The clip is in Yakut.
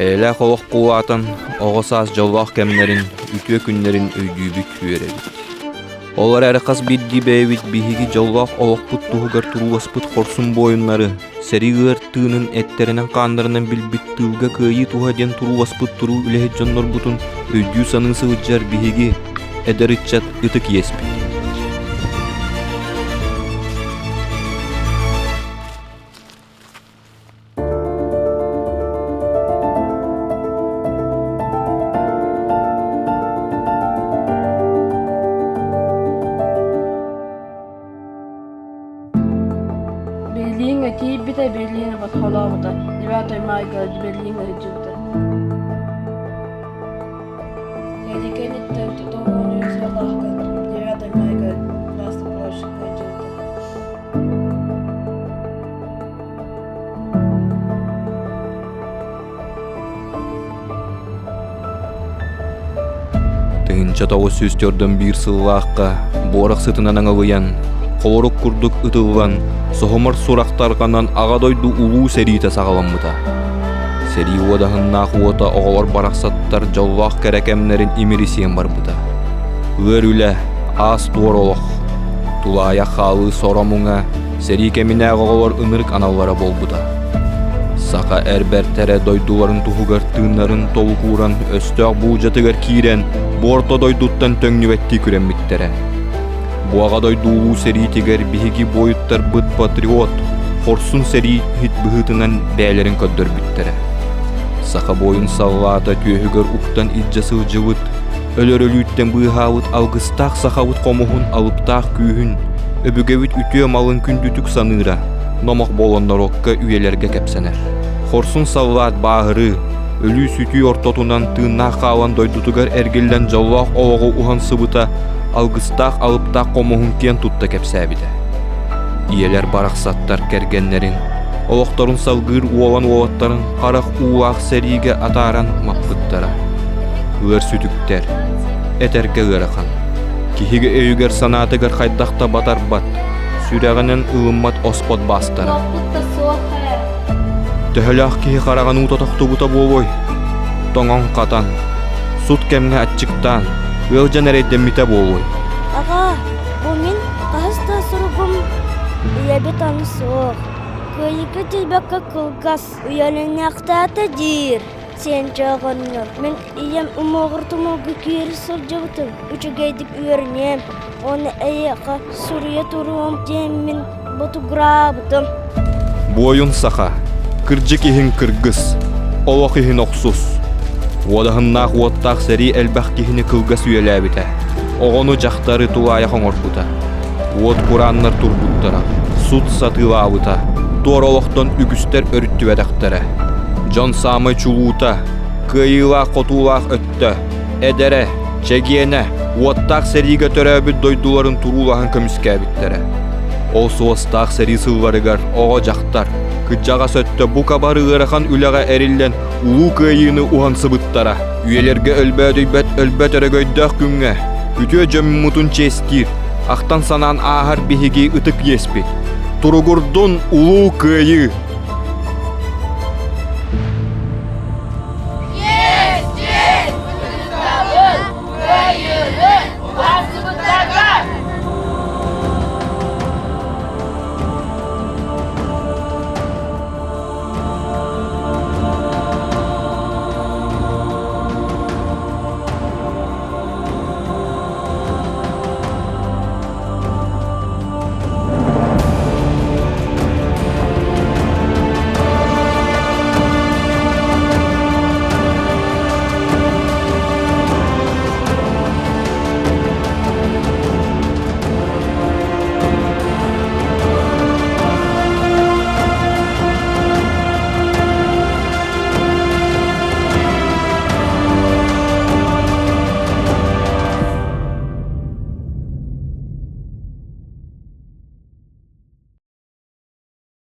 Эйэлээх олох кулаатан, оҕо саас дьоллоох кэмнэрин, үтүө күннэрин өйдүүбүт, үөрэбит. Ол эрээри хас биирдии бэйэбит биһиги дьоллоох олохпут туһугар турууласпыт хорсун буойуннары, сэрии ыар тыынын эттэринэн-хааннарынан билбит тыылга кыайыы туһа диэн турууласпыт туруу үлэһит дьоннорбутун өйдүү-саныы сылдьар биһиги, эдэр ыччат ытык иэспит. Берлиҥҥэ тиийбитэ, Берлини босхолообута, Девятой майга Берлиҥҥэ сылдьыбыта. Сэрии кэнниттэн тута 13 сыллаахха Девятой майга Красный сылдьыбыта. 1941 сыллаахха буорах сытынан аҥылыйан, холорук курдук ытыллан, соһумар сурах тарҕанан Аҕа дойду Улуу сэриитэ саҕаламмыта. Сэрии уодаһыннаах уота оҕолор барахсаттар дьоллоох кэрэ кэмнэрин имири сиэн барбыта. Ыар үлэ, аас-туор олох, тулаайах хаалыы соро муҥа Сэрии кэминээҕи оҕолор ынырык аналлара буолбута. Саха эр бэртэрэ дойдуларын туһугар тыыннарын толук ууран өстөөх буулдьатыгар киирэн, бу орто дойдуттан төҥнүбэттии күрэммиттэрэ. Бу Аҕа дойду Улуу сэриитигэр биһиги буойуттарбыт патриот, хорсун сэрииһит быһыытынан бэйэлэрин көрдөрбүттэрэ. Саха буойун саллаата түөһүгэр уктан илдьэ сылдьыбыт, өлөр өлүүттэн быыһаабыт алгыстаах сахабыт хомуһун алыптаах күүһүн, өбүгэбит үтүө малын күндүтүк саныыра, номох буолан норуокка үйэлэргэ кэпсэнэр. Хорсун саллаат бааһырыы, өлүү-сүтүү ортотунан тыыннаах хаалан дойдутугар эргиллэн дьоллоох олоҕу уһансыбыта, алгыстаах алыптаах хомуһун киэн тутта кэпсээбитэ. Ийэлэр барахсаттар кэргэннэрин, олохторун салгыыр уолан уолаттарын харах уулаах сэриигэ атааран маппыттара. Ыар сүтүктэр, этэргэ ыарахан. Киһигэ өйүгэр-санаатыгар хайдах да батарбат, сүрэҕинэн ылыммат оспот баастара. Төһөлөөх киһи хараҕын уута тохтубута буолуой? Тоҥон-хатан, сут кэмҥэ аччыктаан, ыалдьан эрэйдэммитэ буолуой? Аҕаа, бу мин хаһыс да суругум ийэбит аны суох. Кыайыыга тиийбэккэ кылгас Үйэлэниэхтээтэ диир Сиэнчэ оҕонньор. Мин ийэм уҥуоҕар тумулга киирэ сылдьыбытым, үчүгэйдик үөрэниэм уонна эйиэхэ суруйа туруом диэммин ботугураабытым. Буойун саха, кырдьык иһин кыргыс, олох иһин охсус. Уодаһыннаах уоттаах сэрии элбэх киһини кылгас үйэлээбитэ, оҕону дьахтары тулаайах оҥорбута. Уот курааннар турбуттара, сут сатыылаабыта, туора олохтон үгүстэр өрүттүбэтэхтэрэ. Дьон саамай чулуута, кыайыылаах-хотуулаах өттө, эдэрэ, чэгиэнэ, уоттаах сэриигэ төрөөбүт дойдуларын туруулаһан көмүскээбиттэрэ. Ол суостаах сэрии сылларыгар оҕо-дьахтар, кырдьаҕас өттө бука бары ыарахан үлэҕэ эриллэн Улуу Кыайыыны уһансыбыттара. Үйэлэргэ өлбөөдүйбэт өлбөт өрөгөйдөөх күҥҥэ үтүө дьоммутун чиэстиир, ахтан санаан ааһар биһиги ытык иэспит. Туругурдун Улуу Кыайыы!